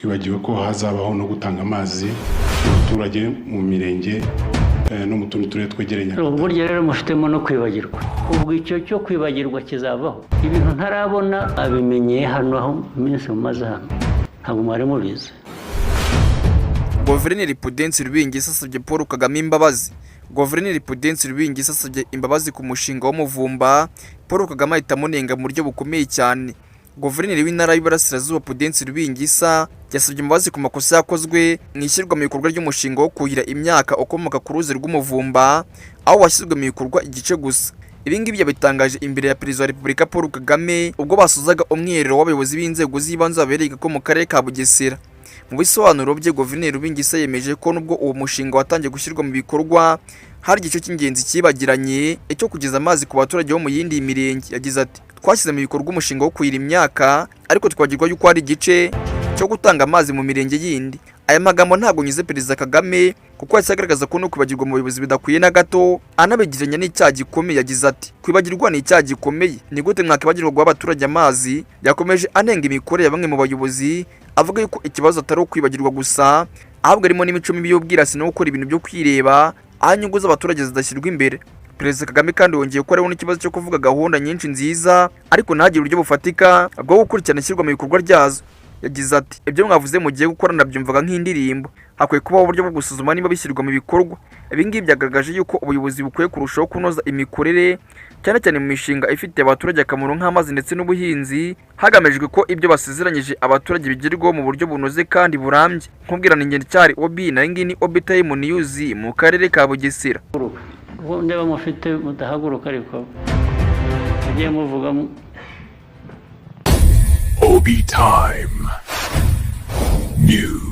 Twibagiwe ko hazabaho no gutanga amazi mu baturage, mu mirenge no mu tundi turere twegereye Nyagatare. Burya rero mufitemo no kwibagirwa. Ubwo icyo cyo kwibagirwa kizavaho. Ibintu ntarabona abimenyeye hano, aho iminsi mumaze hano ntabwo mwari mubizi. Guverineri Pudence Rubingisa asabye Paul Kagame imbabazi. Guverineri Pudence Rubingisa asabye imbabazi ku mushinga w'umuvumba, Paul Kagame ahita amunenga mu buryo bukomeye cyane. Guverineri w'Intara y'Iburasirazuba Pudence Rubingisa yasabye imbabazi ku makosa yakozwe mu ishyirwa mu bikorwa ry'umushinga wo kuhira imyaka ukomoka ku ruzi rw'Umuvumba, aho washyizwe mu bikorwa igice gusa. Ibi ngibi yabitangaje imbere ya Perezida wa Repubulika Paul Kagame ubwo basozaga umwiherero w'abayobozi b'inzego z'ibanze wabereye ko mu karere ka Bugesera. Mu bisobanuro bye, Guverineri Rubingisa yemeje ko nubwo uwo mushinga watangiye gushyirwa mu bikorwa, hari igice cy'ingenzi cyibagiranye, icyo kugeza amazi ku baturage bo mu yindi mirenge. Yagize ati: "Twashyize mu bikorwa umushinga wo kuhira imyaka, ariko twagirwa yuko hari igice cyo gutanga amazi mu mirenge yindi." Aya magambo ntabwo nyuze Perezida Kagame, kuko yahise agaragaza ko no kwibagirwa mu buyobozi bidakwiye na gato, anabigereranya n'icyaha gikomeye. Yagize ati: "Kwibagirwa ni icyaha gikomeye. Ni gute mwakwibagirwa guha abaturage amazi?" Yakomeje anenga imikorere ya bamwe mu bayobozi, avuga yuko ikibazo atari ukwibagirwa gusa, ahubwo harimo n'imico mibi y'ubwirasi no gukora ibintu byo kwireba, aho inyungu z'abaturage zidashyirwa imbere. Perezida Kagame kandi yongeye ko hariho n'ikibazo cyo kuvuga gahunda nyinshi nziza, ariko ntagire uburyo bufatika bwo gukurikirana ishyirwa mu bikorwa ryazo. Yagize ati: "Ibyo mwavuze mugiye gukora nabyumvaga nk'indirimbo. Hakwiye kubaho uburyo bwo gusuzuma niba bishyirwa mu bikorwa." Ibi ngibi byagaragaje yuko ubuyobozi bukwiye kurushaho kunoza imikorere, cyane cyane mu mishinga ifitiye abaturage akamaro nk'amazi ndetse n'ubuhinzi, hagamijwe ko ibyo basezeranyije abaturage bigerwaho mu buryo bunoze kandi burambye. Nkubwirana ingendo cyari Obi, nayo ngiyi ni Obi Time News mu karere ka Bugesera. Ubu ndeba mufite mudahaguruka, ariko mugiye muvuga. Obi Time News.